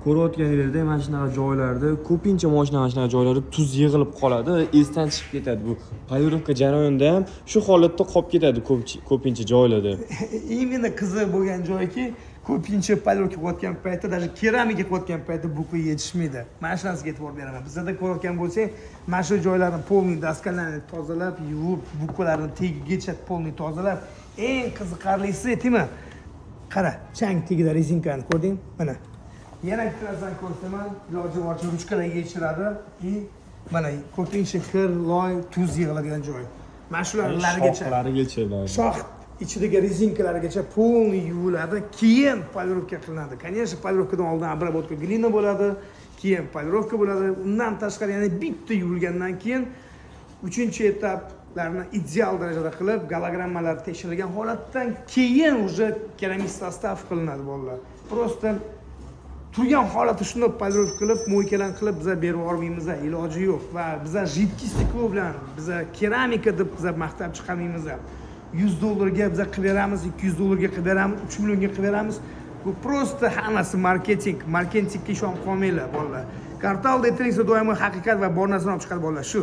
Ko'rayotganinglarda, mana shunaqa joylarda, ko'pincha moshina mana shunaqa joylarda tuz yig'ilib qoladi, esdan chiqib ketadi. Bu полировка jarayonida ham shu holatda qolib ketadi ko'pincha joylarda. Именно qiziq bo'lgan joyki, ko'pincha полировка qilayotgan paytda, даже keramika qilayotgan paytda буква yetishmaydi. Mana shu narsaga e'tibor beraman. Bizada ko'rayotgan bo'lsang, mana shu joylarni полный doskalarni tozalab, yuvib, буква larni tagigacha полный tozalab. Eng qiziqarlisi aytaymi, qara, chang tagida rezinkani ko'rding. Mana, yana bitta narsani ko'rsataman. Iloji boricha ruchkalarga yechiladi. И mana, ko'pincha kir, loy, tuz yig'iladigan joy mana shulargacha. Shoxlarigacha. Shox ichidagi rezinkalargacha полный yuviladi, keyin полировка qilinadi. Конечно, полировка dan oldin обработка глина bo'ladi, keyin полировка bo'ladi. Undan tashqari, yana bitta yuvilgandan keyin uchinchi etaplarni ideal darajada qilib, gologrammalar tekshirilgan holatdan keyin уже keramik состав qilinadi, bolalar. Просто turgan holati shunday полировка qilib, мойка larni qilib, biza berib yubormaymiz, iloji yo'q. Va biza жидкий стекло bilan, biza keramika deb biza maqtab chiqarmaymiz. 100 dollarga biza qilib beramiz, 200 dollarga qilib beramiz, 3 millionga qilib beramiz, bu просто hammasi marketing. Marketingga ishonib qolmanglar, bolalar. Kartal Detailing doimo haqiqat va bor narsani olib chiqadi, bolalar, shu.